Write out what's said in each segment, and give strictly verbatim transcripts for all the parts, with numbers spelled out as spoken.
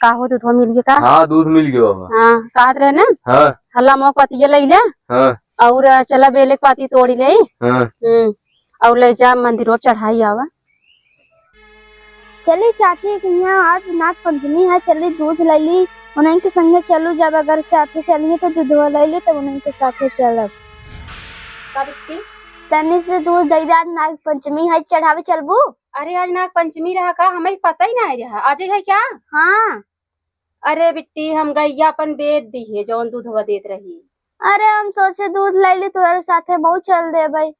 का हो, दूधवा मिल गया का? हाँ, दूध मिल गया बा। हाँ, कहत रहे ना? हाँ। हल्ला मोक पतिया लई ले। हाँ। और चला बेले के पाती तोड़ी ले। हाँ। हम्म। और ले जा मंदिरवा पे चढ़ाई आवा। चली चाची के यहाँ आज नाग पंचमी है, चली दूध लैली, उन्हीं के संगे चलू, जब अगर साथे चलिए तो दूधवा लैली, तब उन्हीं के साथे चलब। का बिट्टी? तनी से दूध दे दे, आज नाग पंचमी है, चढ़ावे चलबू? अरे आज नाग पंचमी रहा का, हमें पता ही ना रहा। आज है क्या? हाँ। अरे बिट्टी, हम गैया अपन बेच दी है, जौन दूधवा देत रही। अरे हम सोचे दूध लैली, तोहरे साथे मऊ चल देबै।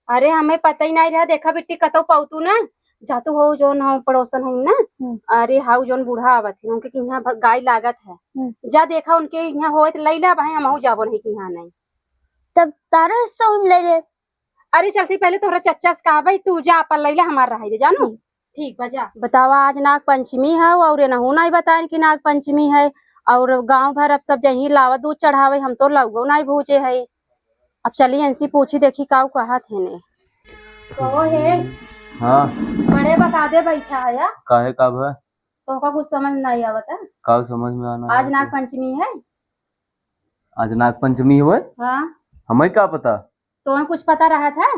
अरे हमें पता ही नहीं रहा। देखा बिट्टी, कतौ पौतू ना, जातू हो जौन हो पड़ोसन है ना, हम्म। अरे हाउ जौन बूढ़ा आवत है, उनके किहाँ भ-, गाय लागत है। हम्म। जा देखा उनके यहाँ होए तो लई ला भाई, हमहू जाबो नहीं किहाँ नहीं। तब तारो हिस्सा हम ले ले। अरे चलती पहले तोहरा चच्चा से कहा भाई, तू जा अपन लई ला, हमार रहाई दे जानू। हम्म। ठीक बा जा। बतावा आज नाग पंचमी है और एनहू नहीं बताइन कि नाग पंचमी है और गांव भर अब सब जही लावा दूध चढ़ावे, हम तो लउगो नहीं भूजे है। अब चली इनसे पूछी, देखी काऊ कहत है ने। कहो हे। हाँ। बड़े बकादे बैठा है या? काहे का भा? तोहका कुछ समझ नहीं आवत है? का समझ में आना आज है नाग तो? पंचमी है। आज नाग पंचमी होए? हाँ। हमें का पता? तोहे कुछ पता रहत है?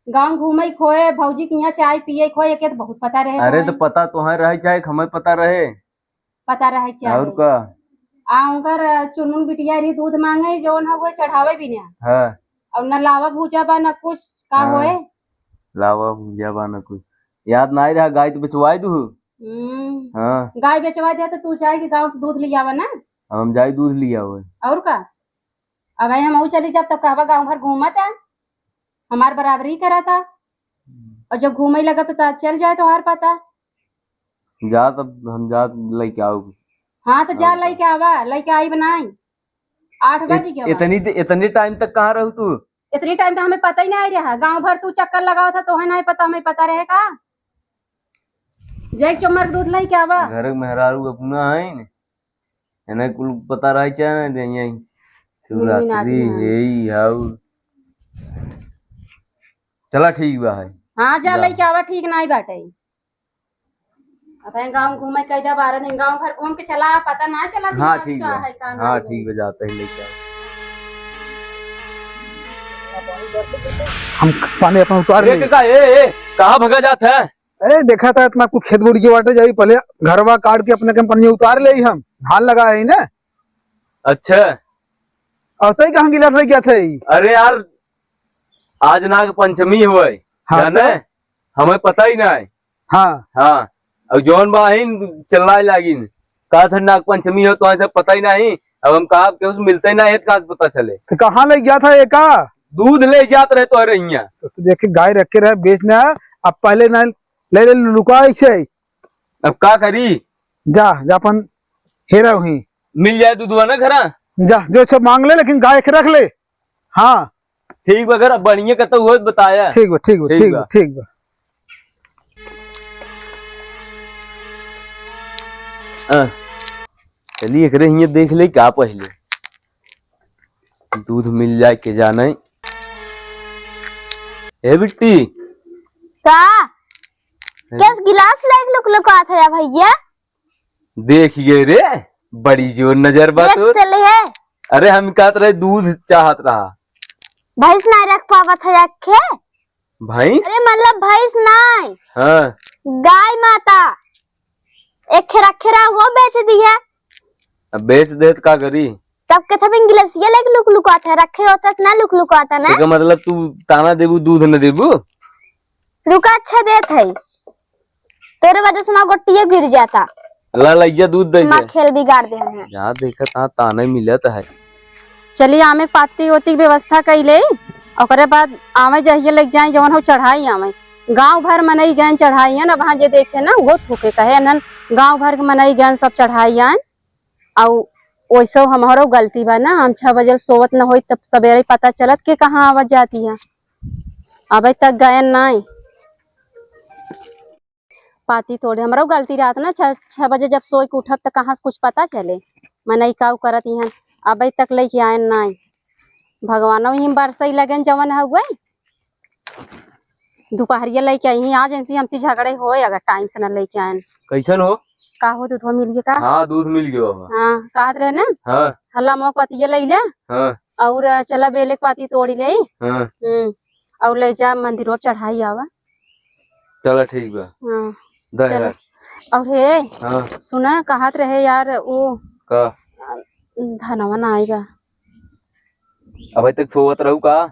गाँव घूमे खोए, भौजी के यहाँ चाय पिए खोए, एके तो बहुत पता रहे अरे तोहे। तो पता तोहे रहे चाहे हमें पता रहे। पता रहे चाहे। और का? आ उनकर चुनमुन बिटिया रही, दूध मांगे, जौन हो गए चढ़ावे भी ना। हाँ। और न लावा भूजा बा, न कुछ का हाँ। होए। लावा भूजा बा, न कुछ। याद ना आई रहा, गाय तो बेचवाई दू। हम्म। हाँ। गाय बेचवा दे तो तू जाए के गाँव से दूध ले आवा ना। अब हम जाई दूध ले आवे। और का? अब भाई हम चली जाब तब कहबा गाँव भर घूमत है, हमार बराबरी करत है। और जब घूमे लगा तो, तो चल जाए तोहार पता। जा तब हम जा लेके आऊ। हाँ तो जा और का? लेके आवा, लेके आई बनाई। आठ इत-, बज गया बा। इतनी दे-, इतने टाइम तक कहाँ रहू तू? इतनी टाइम तो हमें पता ही नहीं रहा, गाँव भर तू चक्कर लगावा था, तोहे नहीं पता, हमें पता रहे का? जाए चुम्मर दूध लेके आवा। घर के मेहरारू अपना है न, एने कुल पता रहे चाहे ना दे यही। शिवरात्रि है। यही हाउ। चला ठीक बा है। हाँ जा जा। लेके आवा, ठीक नहीं बाटे। अब है गाँव घूमे कैदा बारह दिन, गाँव भर घूम के चला, पता ना चला हाँ, दिमाग ठीक का बा। है, का हाँ, नहीं ठीक है। बा, जाते ही लेके आओ। हम पानी अपना उतार ए, ले। काका, ए, ए, कहाँ भगा जात है? अरे, देखा था इतना कुछ खेत बुड़ के वाटे जाई, पहले घरवा काट के अपने के पानी उतार ले हम, धान लगा है ना। अच्छा। और तई कहाँ गिलास लग गया था ई? अरे यार, आज नाग पंचमी होए, हाँ, जाने? तो? हमें पता ही ना है। हाँ। हाँ, अब जौन बा आइन चिल्लाए लागिन, कहा था नाग पंचमी हो तो ऐसे पता ही नहीं। अब हम कहा केहू से मिलते ही नहीं है, तो कहाँ से पता चले? तो कहाँ ले गया था ये का? दूध ले जात रहे तोहरे हियाँ। ससुर देखे गाय रख के रहे, बेच ना, अब पहले ना ले ले लुका ऐसे। अब का करी? जा, जा अपन हेरा हुई। मिल जाए दूधवा ना घरा। जा, जो सब मांग ले, लेकिन गाय के रख ले। हाँ। ठीक बा, अगर बढ़िया कतौ होत बताया। ठीक बा, ठीक बा, ठीक ठीक बा, बा। ठीक बा। हाँ, चली एकरे हियाँ देख ले का पहले। दूध मिल जाए के जाने। ए बिट्टी। का? हैं? केस गिलास लाइक लुक लुकात है भैया? देख गए रे, बड़ी जोर नजर बा देख तोर। चले है। अरे हम कहत रहे दूध चाहत रहा। भैंस ना रख पावत है अखे। भैंस? अरे मतलब भैंस नाय। हाँ। गाय माता। एक खे रखे रहा, वो बेच दी है। अब बेच दे तो का करी? तब के थबिन गिलसिया लेके लुक लुकात है, रखे होता तो ना लुक लुकाता ना। एकर मतलब तू ताना देबू, दूध न देबू? रुका, अच्छा देत है। तोरे वजह से हमार गोटिये गिर जाता। ला, लइया दूध दे हमार दे। खेल बिगाड़ दे हैं। जा देखत हाँ ताने मिलत है। चली आमे के पाती ओती के व्यवस्था कई ले, ओकरे बाद आमे जहिया लग जाए जवन हो चढ़ाई आमे। गांव भर मनई गए चढ़ाई है ना, वहाँ जे देखे ना वो थूके कहे अनन गांव भर के मनई गए सब चढ़ाई आए। अउ वैसे हमरो गलती बा ना, हम छह बजे सोवत न होई तब सवेरे पता चलत के कहाँ आवत जाती है। अबे तक गए नाई। पाती तोड़े, हमरो गलती रहत ना, छह, छह बजे जब सोई के उठब त कहाँ से कुछ पता चले, मनई काऊ करत इहन, अबे तक लेके आयन नाई। भगवानो ही बरसई लगन जवन हउए। दुपहरिया लइके आई ही, आज इनसे हमसे झगड़े होए, अगर टाइम से न लइके आएन। कैसन हो? का हो, दूधवा मिल गया का? हाँ, दूध मिल गया बा। हाँ, कहत रहे ना? हाँ। हल्ला मोक पतिया लइ ले। हाँ। और चला बेले के पाती तोड़ी ले। हाँ। हम्म। और ले जा मंदिरवा पे चढ़ाई आवा। चला ठीक बा। हाँ। दा चला। यार। और हे, हाँ। सुना, कहत रहे यार, वो का? धनवा ना आई बा। अबे तक सोवत रहू का?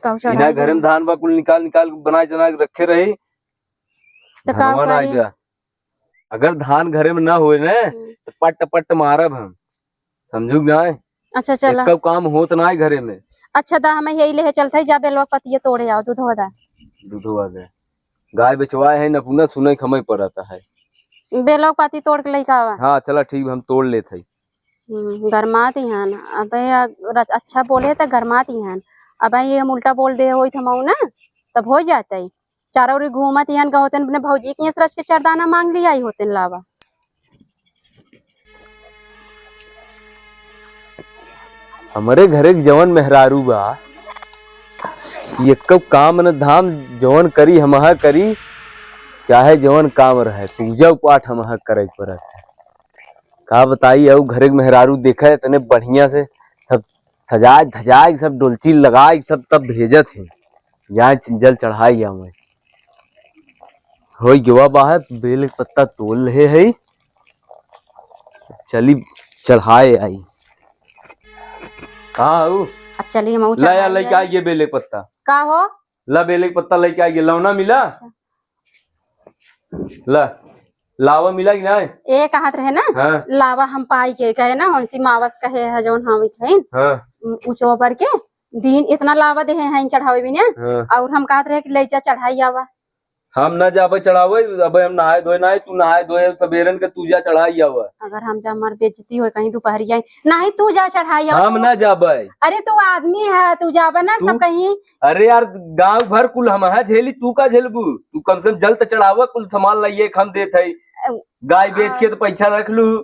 का इना चढ़ाई घरे में जावा? धान बा, कुल निकाल निकाल बनाए चना के रखे रही। तो का धनवा ना करी? आई बा। अगर धान घरे में ना होए ना, हम्म। तो पट पट मारब हम, समझू कि ना? अच्छा, चला। एक्को काम होत ना है घरे में। अच्छा, दा, हमें यही लेहे चलत है, जा बेलवा के पतिया तोड़े आओ, दूधवा दा। दूधवा दे। गाय बेचवाए है, न पुना सुने के हमें पड़ता है। बेलवा के पत्ती तोड़ के लेके आवा। हाँ, चला ठीक, हम तोड़ लेत है। हम्म, गरमात ही हन। अबे, अ, र-, अच्छा बोले त गरमात ही हन। अबे, ये हम उल्टा बोल दे होई थमाऊ ना, तब हो जाता है। चारों ओर घूमत ही हन, का होतन अपने भौजी के यहाँ से रच के चार दाना मांग लिया आई होतन लावा। हमरे घरे के जवन मेहरारू बा, कि एक्को काम न धाम, जवन करी हमहा करी, चाहे जवन काम रहे, पूजा पाठ हमहा करे के पड़त है। का बताई, अउ घरे के मेहरारू देखे इतने बढ़िया से सब सजाए धजाए, सब डोलची लगाए, सब तब भेजत है, जाए जल चढ़ाई आवे। होई गवा बाहर, बेल के पत्ता तोड़ ले है, चली चढ़ाए आई। का हऊ? अब चली हम ला यार, चढ़ाई लइके आई। आइए बेल के पत्ता। का हो? ला बेल के पत्ता लइके आइए, लौना मिला? अच्छा। ला, लावा मिला कि ना? ए कहत रहे ना, हाँ। लावा हम पाई के कहे ना, हंसी मावस कहे है जौन हावित है। हाँ। उ-, उचो पर के दिन इतना लावा देहे हैं चढ़ावे बिना। हाँ। और हम कहत रहे कि ले जा चढ़ाई आवा। हम ना जाबे चढ़ावे, अबे हम नहाए धोए ना, तू नहाए धोए सबेरन के तू जा चढ़ाई आवा। अगर हम जा, हमार बेइज्जती होए कहीं दुपहरिया, नहीं तू जा चढ़ाई आवा। हम तू ना जाबे। अरे तू आदमी है, तू जाबे ना तू सब कहीं। अरे यार, गांव भर कुल हमहा झेली, तू का झेलबू? तू कम से कम जल त चढ़ावा, कुल सामान लाइए के हम देत है। अ, गाय बेच के हाँ। तो पैसा रख लू।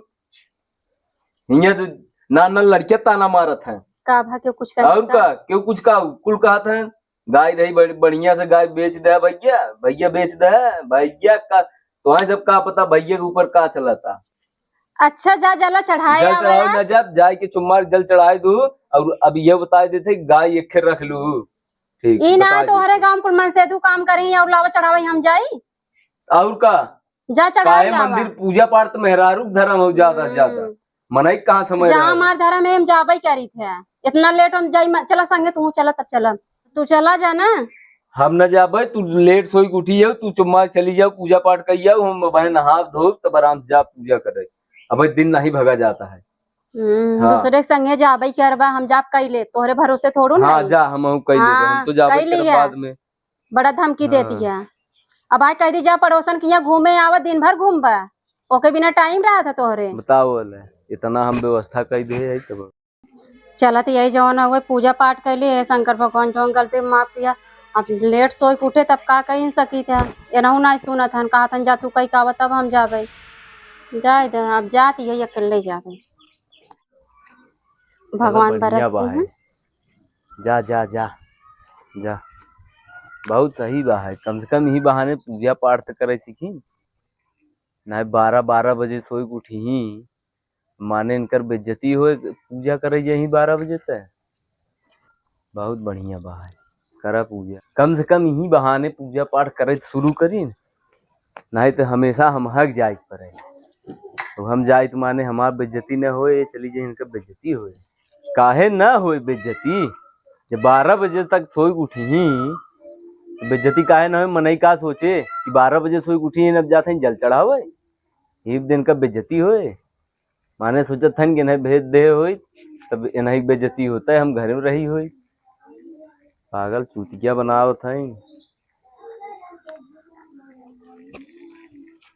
हियां तो ना, ना लड़के ताना मारत है। का भा क्यों कुछ और कहता? का? क्यों कुछ का? कुल कहत है, गाय रही बड़-, बढ़िया से गाय बेच दे भैया, भैया बेच दे, भैया का, तोहे सब का पता भैया के ऊपर का चलता। अच्छा, जा जला चढ़ाए जल आवा चढ़ाओ ना आज। जा, जाए के चुम्मार जल चढ़ाए दू। और अब ये बताए देते, गाय एक खेर रख लू। ठीक, ई ना बताए तोहरे देते। गांव कुल मन से तू काम करी और लावा चढ़ावे हम जाई। और का? जा चढ़ाई काहे आवा। मंदिर पूजा पाठ तो मेहरारू के धर्म हो ज्यादा से ज्यादा। हम्म। मनई कहाँ समझ जहाँ रहा है? हमार धर्म है, हम जाबे करी थे। इतना लेट हम जाई, म-, चला संगे तू चला, तब चला। तू चला जा ना। हम न जाबे, तू लेट सोई के उठी जाओ, तू चुम्मा चली जाओ, पूजा पाठ करी जाओ, हम बहन नहा धो तब आराम से जा पूजा करे। अब दिन नहीं भगा जाता है। हम्म, हाँ। दूसरे के संगे जाबे करबा, हम जाब कई ले, तोहरे भरोसे थोड़ू हाँ, नहीं। जा, हम कई लेबे, हम हाँ, तो जाबे कई करब लिया। बाद में। बड़ा धमकी हाँ। देती है। अब आज कह दी जा पड़ोसन के यहाँ घूमे आवा, दिन भर घूमबा, ओके बिना टाइम रहा था तोहरे। बताओ ले, इतना हम व्यवस्था कर दे है तब। चलत यही जवन हुए पूजा पाठ कर लिए, शंकर भगवान जवन गलती माफ किया। अब लेट सोई के उठे तब का कही सकी था, एनहू ना सुनत हन, कहा थन जा तू कही का आवा तब हम जाबे। जाए दे, अब जात यही अकेले जाबे। चलो भगवान बढ़िया बरसती बा है। हैं। जा, जा, जा, जा। बहुत सही बा है, कम से कम यही बहाने पूजा पाठ तो करे सीखी। नाहीं बारह, बारह बजे सोई के उठी ही, माने इनकर बेइज्जती होए, पूजा करे यही बारह बजे तक। बहुत बढ़िया बा है, करा पूजा। कम से कम यही बहाने पूजा पाठ करे शुरू करी न। नाहीं तो हमेशा हम हक जाए के पड़े। तो हम जाए तो माने हमार बेइज्जती न होए, ये चली जाए इनका बेइज्जती होए। काहे न होए बेइज्जती? जब बारह बजे तक सोई उठी ही, तो बेइज्जती काहे न होए? मनई का सोचे कि बारह बजे सोई उठी ही, अब जाते हैं जल चढ़ावे, एक दिन का बेइज्जती होए। माने सोचत हन कि इन्हें भेज दे होई, तब इन्हें बेइज्जती होता है, हम घर में रही होई। पागल चूतिया बनावत हैं।